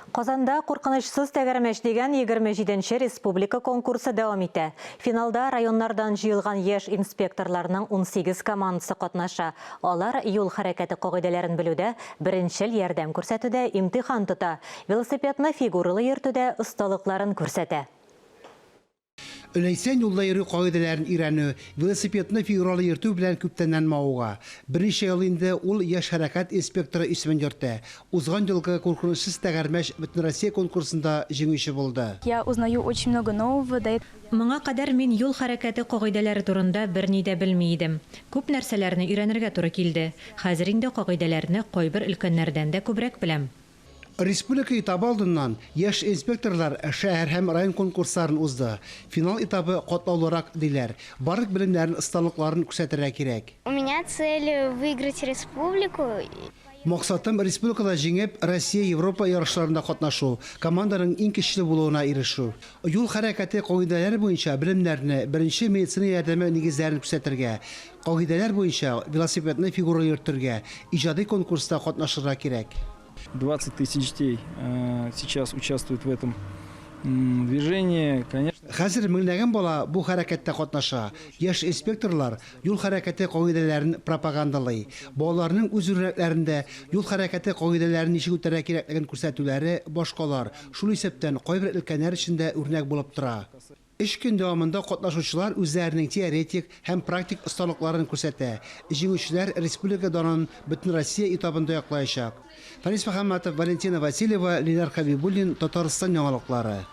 Казанда Куркынычсыз тәгәрмәч дигән 27 нче республика конкурсы дәвам итә. Финалда районнардан җыелган яшь инспекторларның 18 командасы катнаша. Алар юл хәрәкәте кагыйдәләрен белүдә, беренчел ярдәм күрсәтүдә имтихан тота, велосипедны фигуралы йөртүдә осталыкларын күрсәтә. Ләйсән юлда йөрү кагыйдәләрен өйрәнү, велосипедны фигуралы йөртү белән күптәннән мавыга. Берничә ел инде ул яшь хәрәкәт инспекторы исемен йөртә. Узган елгы Куркынычсыз тәгәрмәч Бөтенроссия конкурсында җиңүче булды. Я узнаю очень много нового, да. Моңа кадәр мин юл хәрәкәте кагыйдәләре турында берни дә белми идем. Күп нәрсәләрне өйрәнергә туры килде. Хәзер инде кагыйдәләрне кайбер өлкәннәрдән дә күбрәк беләм. Республика этабы алдыннан яшь инспекторлар шәһәр һәм район конкурсларын узды. Финал этабы катлаулырак, диләр. Барлык белемнәрен, осталыкларын күрсәтергә кирәк. У меня цель выиграть республику. Максатым, республикада җиңеп, Россия, Европа ярышларында катнашу, команданың иң көчле булуына ирешү. Юл хәрәкәте кагыйдәләре буенча белемнәрне, беренче медицина ярдәме нигезләрен күрсәтергә, кагыйдәләр буенча велосипедны фигуралы йөртергә, иҗади конкурста катнашырга кирәк. 20 тысяч детей сейчас участвуют в этом движении. Конечно. Хәзер меңләгән бала бу хәрәкәттә катнаша. Яшь инспекторлар юл хәрәкәте кагыйдәләрен пропагандалый. Балаларның үз үрнәкләрендә юл хәрәкәте кагыйдәләрен ничек үтәргә кирәклеген күрсәтүләре башкалар, шул исәптән кайбер өлкәннәр өчен дә үрнәк булып тора. Өч көн дәвамында катнашучылар үзләренең теоретик һәм практик осталыкларын күрсәтә. Җиңүчеләр республика данын Бөтенроссия этабында яклаячак. Фәнис Мөхәммәтов, Валентина Васильева, Ленар Хәбибуллин, Татарстан яңалыклары.